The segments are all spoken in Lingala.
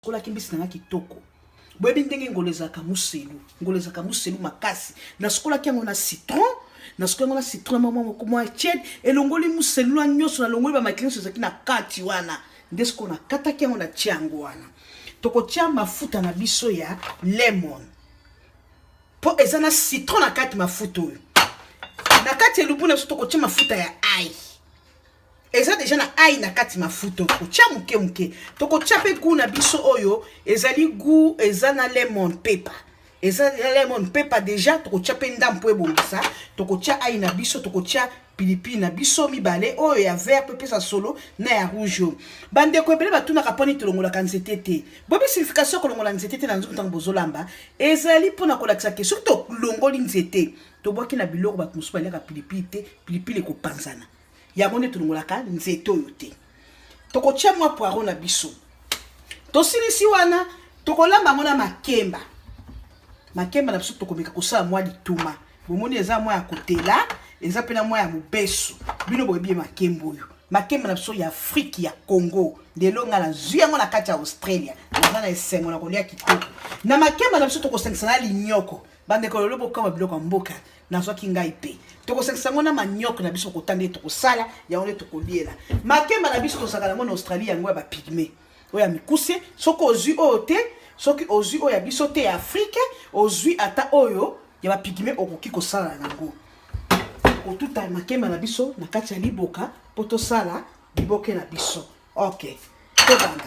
Nasukolaki mbisi na nga kitoko. Boyebi ndenge ngolo ezalaka muselu. Ngolo ezalaka muselu makasi. Nasukolaki yango na citron. Nasukolaki yango na citron mwa mwa mwa tiède. Elongoli muselu wana nyonso, nalongoli ba makila nyonso ezalaki na kati wana. Nde sikoyo nakataki yango natie yango wana. Tokotia mafuta na biso ya lemon. Po eza na citron na kati mafuta oyo. Na kati ya elubu na biso tokotia mafuta ya ail. Eza deja na ail na kati mafuta oyo. Tokotia moke moke. Tokotia pe goût na biso oyo ezali goût eza na lemon pepper. Eza na lemon pepper deja, tokotia pe ndambo po ebongisa. Tokotia ail na biso, tokotia pilipili na biso mibale oyo ya vert pe pesa solo na ya rouge oyo. Bandeko ebele batunaka poni tolongolaka nzete te. Boyebi signification ya kolongola nzete te na nzungu ntango bozolamba? Ezali mpona kolakisa ke soki tolongoli nzete tobwaki na biloko, bato mosusu baliaka pilipili te, pilipili ekopanzana. Yango nde tolongolaka nzete oyo te. Tokotia mwa poireau na biso. Tosilisi wana, tokolamba yango na makemba. Makemba na biso tokomeka kosala mwa lituma. Bomoni eza mwa ya kotela, eza pe na mwa ya mobesu. Bino boyebi makemba oyo. Makemba na biso ya Afrique ya Congo. Lelo nga nazwi yango na kati ya Australia. Naza na esengo na kolia kitoko. Na makemba na biso tokosangisa na linyoko. Bandeko lelo bokama biloko ya mboka. Nazwaki ngai pe. Tokosangisa yango na manioko na biso kota nde tokosala, yango nde tokoliela. Makemba na biso tozalaka yango na Australie, yango ya ba pygmées. Oyo ya mikuse, soki ozwi oyo te, soki ozwi oyo ya biso te ya Afrique, ozwi ata oyo ya ba pygmées okoki kosala yango. Kotuta makemba na biso na kati ya liboka po tosala liboke na biso. Ok, tobanda.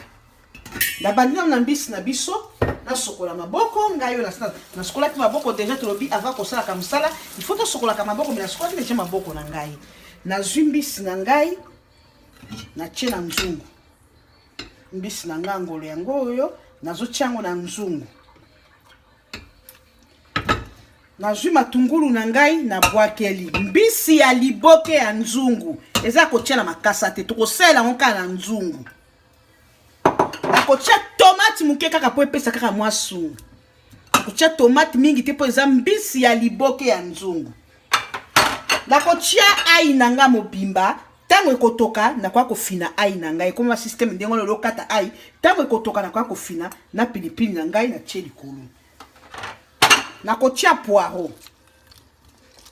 Nabandi nanu na mbisi na biso, nasokola maboko ngai oyo nasukolaki maboko deja. Tolobi avant kosalaka mosala il faut tosokolaka maboko, mais nasukolaki deja maboko na ngai. Nazwi mbisi na ngai natie na nzungu. Mbisi na ngai ngolo yango oyo nazotia yango na nzungu. Nazwi matungulu na ngai nabwakeli mbisi ya liboke ya nzungu. Eza kotia na makasa te, tokosalela yango kaka na nzungu. Nakotia tomate moke kaka po epesa kaka mwa sungu. Nakotia tomate mingi te po eza mbisi ya liboke ya nzungu. Nakotia ail na nga mobimba. Tango ekotoka nakoya kofina ail na ngai. Ekoma système ndenge wana olokata ail. Tango ekotoka nakoya kofina na pilipili na ngai natie likolo. Nakotia poireau.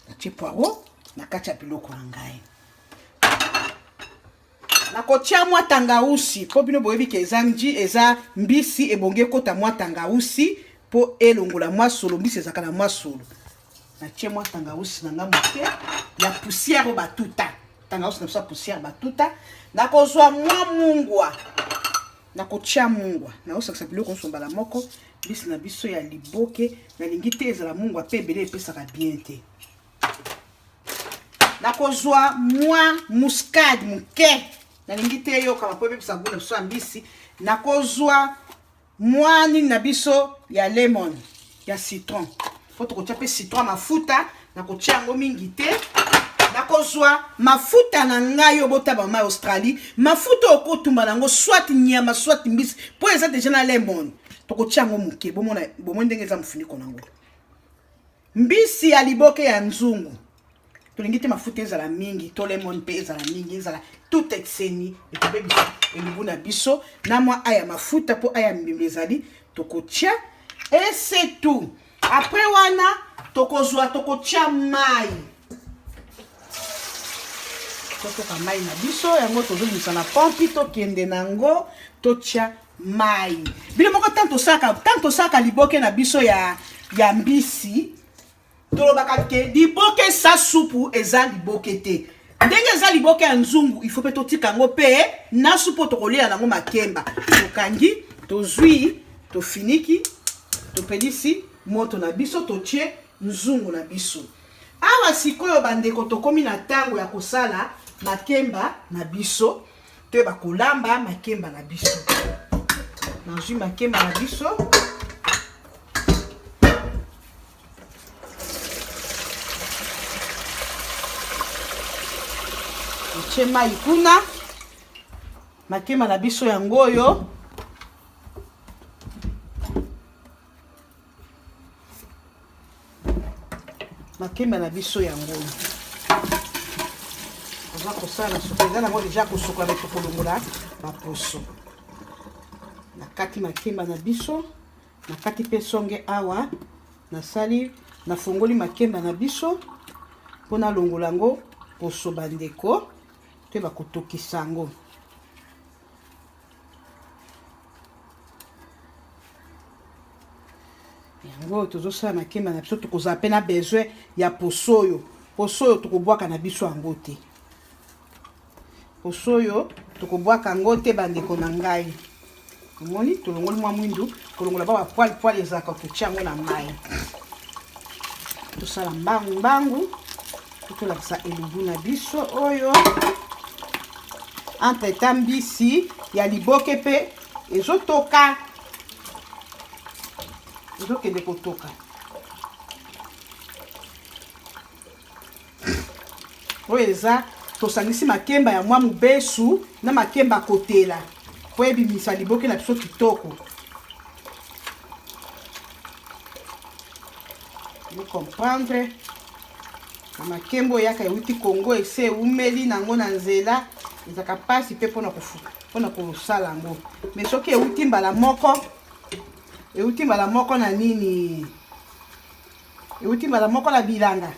Natie poireau na kati ya biloko na ngai. Nakotia mwa tangausi po bino boyebi ke eza nji, eza mbisi ebongi ekota mwa tangausi po elongola mwa solo. Mbisi ezalaka na mwa solo. Natie mwa tangausi na nga moke ya poussière oyo batuta. Tangausi na biso ya poussière batuta. Nakozwa mwa mungwa. Nakotia mungwa. Nakosakisa biloko nyonso mbala moko. Mbisi na biso ya liboke nalingi te ezala mungwa pe ebele epesaka bien te. Nakozwa mwa muscade moke. Nalingi te eyokama po ebebisa goût na biso ya mbisi. Nakozwa mwa nini na biso ya lemon, ya citron. Po tokotia pe citron mafuta, nakotia yango mingi te. Nakozwa mafuta na ngai oyo botaba mama ya Australie, mafuta oyo okotumba nango soit nyama soit mbisi po eza deja na lemon. Tokotia yango moke, bomona bomoni ndenge eza mofuniko nango. Mbisi ya liboke ya nzungu. Tolingi te mafuta ezala mingi, to lemon pe ezala mingi, ezala tout exeni ekobebisa elubu na biso. Na mwa aya mafuta po aya mbimbi ezali tokotia et c'est tout. Après wana tokozwa tokotia mai. Totoka mai na biso yango tozobimisa na pompi, tokende nango totia mai. Bino moko tanto tosaka, tanto tosaka liboke na biso ya mbisi, tolobaka ke liboke sa supu eza liboke te. Ndenge eza liboke ya nzungu, il faut pe totika yango pe na supu tokolia nango makemba. Tokangi, tozwi, tofiniki, topelisi moto na biso, totie nzungu na biso. Awa sikoyo bandeko tokomi na tango ya kosala makemba na biso. Toyeba kolamba makemba na biso. Nazwi makemba na biso. Totie mai kuna. Makemba na biso yango oyo. Makemba na biso yango oyo. Oza kosala na suka, eza nango deja kosukola, mais tokolongola baposo. Na Kati makemba na biso, nakati mpe songe awa, nasali nafongoli makemba na biso mpo nalongola yango poso bandeko, mpe bakotokisa yango. Yango tozosala makemba na biso, tokozala mpe na besoin ya poso oyo. Poso oyo tokobwaka na biso yango te. Poso oyo tokobwaka yango te bandeko na ngai. Omoni tolongoli mwa mwindu, kolongola ba poil poil ezalaka kotia yango na mai. Tosala mbangu mbangu, tolakisa elubu na biso oyo. Entre temps mbisi ya liboke mpe ezotoka, ezokende kotoka. Oyo eza tosangisi makemba ya mwa mobesu na makemba kotela po ebimisa liboke na biso kitoko. Vous comprendre? Na makemba oyo yaka euti Congo ese eumeli nango na nzela, ezalaka mpasi mpe mpona kosala yango. Mais soki euti mbala moko, euti mbala moko na nini? Euti mbala moko na bilanga,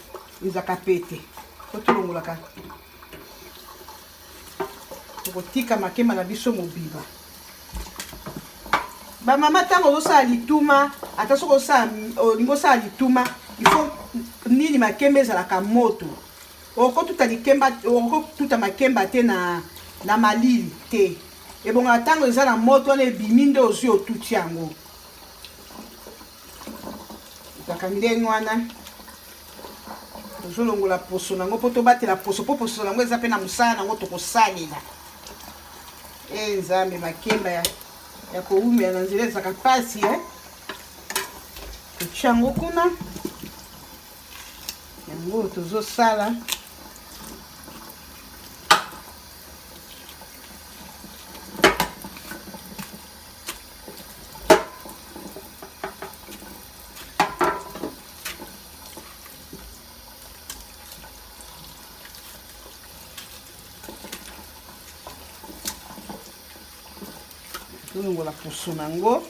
ezalaka pete. Po tolongolaka, tokotika makemba na biso mobimba. Ba mama ntango ozosala lituma, ata soki olingi osala lituma, il faut nini makemba ezalaka moto. Okotuta likemba, okotuta makemba te na malili te. Ebongaka ntango eza na moto wana ebimi nde ozwi otuti yango. Ezalaka ndenge wana. Tozolongola poso nango mpo tobatela poso, mpo poso nango eza mpe na mosala nango tokosalela. E Nzambe, makemba ya kowumela na nzela ezalaka mpasi, eh? Totia yango kuna. Yango tozosala. Tolongola poso nango.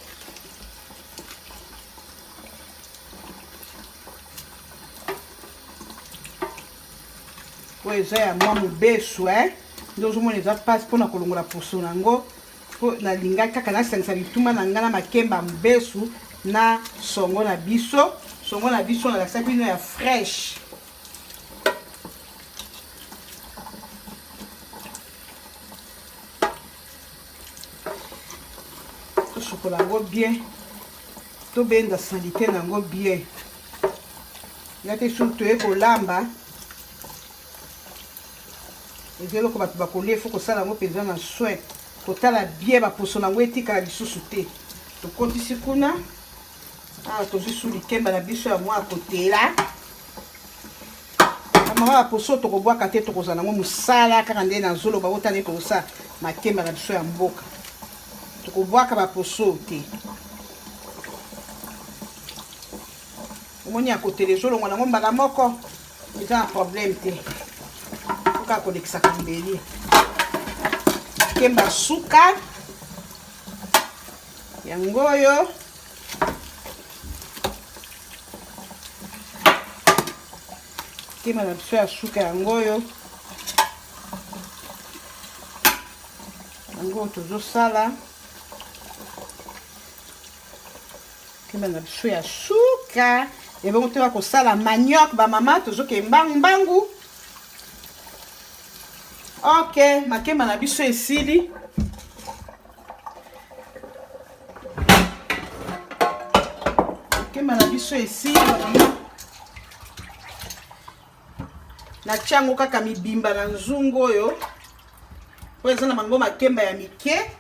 Oyo eza ya mwa mobesu, eh? Nde ozomona eza mpasi mpona kolongola poso nango. Po nalingaki kaka nasangisa bituma na ngai na makemba mobesu na songo na biso. Songo na biso nalakisa bino ya fresh. Tosukola yango bien, tobenda salite na yango bien. Ya te soki toye kolamba, eza eloko bato bakolia, il faut kosala yango mpenza na soin, kotala bien baposo na yango etikala lisusu te. Tokotisi kuna awa, tozwi su likemba na biso ya mwa kotela. Mama baposo tokobwaka te, tokozala nango mosala kaka nde nazoloba, otala nde tokosala makemba na biso ya mboka, tokobwaka baposo te. Omoni ya kotela ezolongwa nango mbala moko, eza na problème te, kaka kolekisaka mbeli. Kemba suka yango oyo. Kemba na biso ya suka yango oyo. Yango tozosala kemba na biso ya suka. Ebongo toya kosala manioc ba mama, tozoke mbangu mbangu. Ok, makemba na biso esili. Makemba na biso esili ba mama. Natia yango kaka mibimba na nzungu oyo, oyo eza na bango makemba ya mike.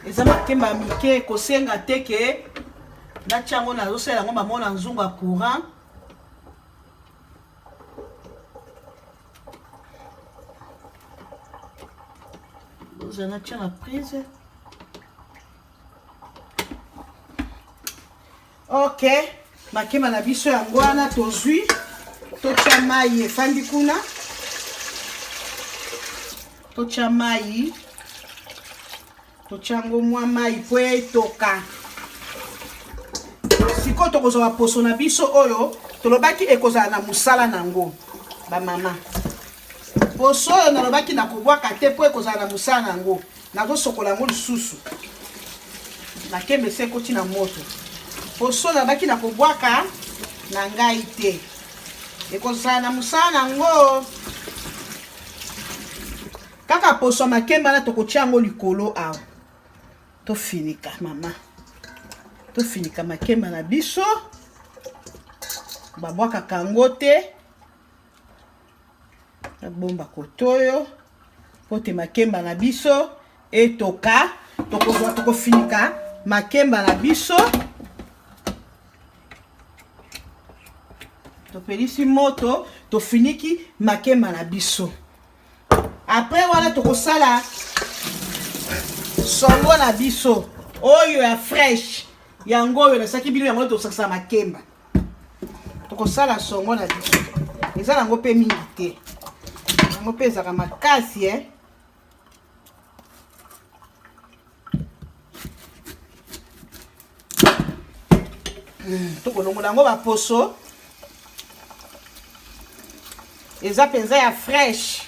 Eza makemba ya mike, kosenga te ke natia yango, nazosala yango bango na nzungu ya courant. Bozala natia na prise. Ok, makemba na biso yango wana tozwi, totia mai efandi kuna, totia mai. Totya yango mwa mai mpo etoka. Sikoyo tokozwa baposo na biso oyo tolobaki ekozala na mosala na yango. Bamama, poso oyo nalobaki nakobwaka te mpo ekozala na mosala na yango. Nazosokola yango lisusu. Makemba esi ekoti na moto. Poso oyo nalobaki nakobwaka na ngai te, ekozala na mosala na yango. Kaka poso ya makemba na tokotia yango likolo awa. Tofinika mama, tofinika makemba na biso, babwakaka yango te. Nabomba kotoyo po te makemba na biso etoka. Tokozwa, tokofinika makemba na biso. Topelisi moto, tofiniki makemba na biso. Après wana tokosala songo na biso oyo ya fresh, yango oyo nasaki bino, yango tosakisa makemba. Tokosala songo na biso, eza nango mpe mingi te, yango mpe ezalaka makasi eh. Tokolongola yango baposo, eza mpenza ya fresh.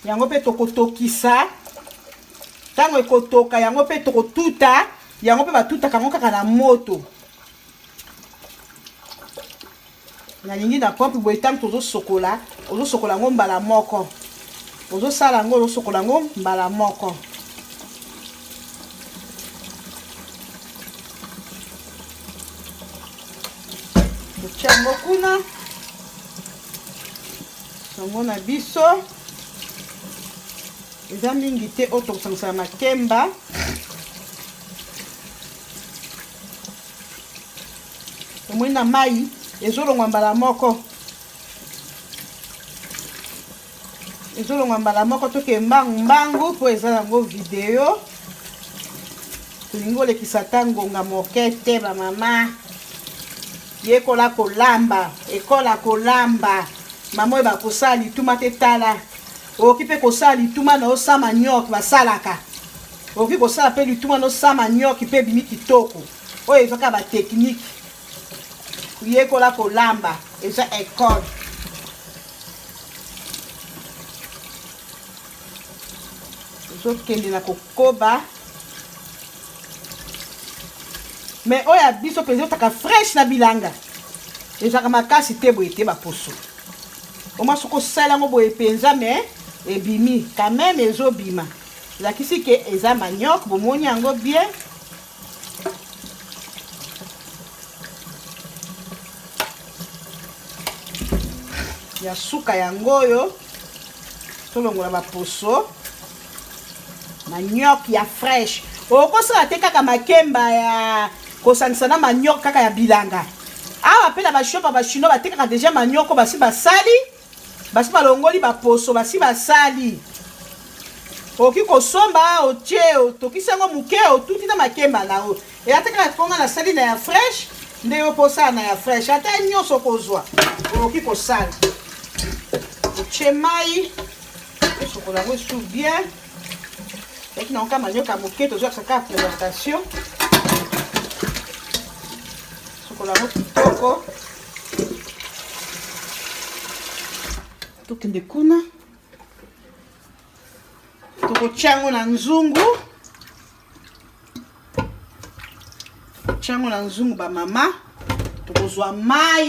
Yango mpe tokotokisa, ntango ekotoka yango mpe tokotuta yango mpe, batutaka yango kaka na moto. Nalingi na pompe boye, ntango tozosokola, ozosokola yango mbala moko, ozosala yango, ozosokola yango mbala moko. Totia yango kuna, songo na biso eza mingi te, oyo tokosangisa makemba. Omoni na mai ezolongwa mbala moko, ezolongwa mbala moko. Toke mbangu mbangu mpo eza yango video, tolingi kolekisa ata ngonga moke te. Bamama, yekola kolamba, ekola kolamba. Mama oyo bakosala lituma te, tala, okoki mpe kosala lituma na osala manioc, basalaka. Okoki kosala mpe lituma na osala manioc mpe ebimi kitoko. Oyo eza kaka batechnique, yekola kolamba eza école. Ezokende na kokoba, mais oyo ya biso mpenza otaka fresh na bilanga, ezalaka makasi te boye te. Baposo omwa soki osala yango boye mpenza, mais ebimi quand même, ezobima, elakisi ke eza manioc. Bomoni yango bien. Ya suka yango oyo, tolongola baposo. Manioc ya fresh okosala te kaka makemba ya kosangisa na manioc kaka ya bilanga. Awa mpe na bashop ya bachinois batekaka deja manioko, basi basali, basi balongoli baposo, basi basali. Okoki kosomba, otie, otokisi yango moke, otuti na makemba na yo. Eya te kaka mponga nasali na ya fresh nde yo mpo osala na ya fresh. Ata nyonso okozwa, okoki kosala. Otie mai, osokola yango esu bien. Eki na kama manioka moke, tozwakisa kaka présentation. Sokola yango kitoko. Tokende kuna, tokotia yango na nzungu, tokotia yango na nzungu. Bamama, tokozwa mai.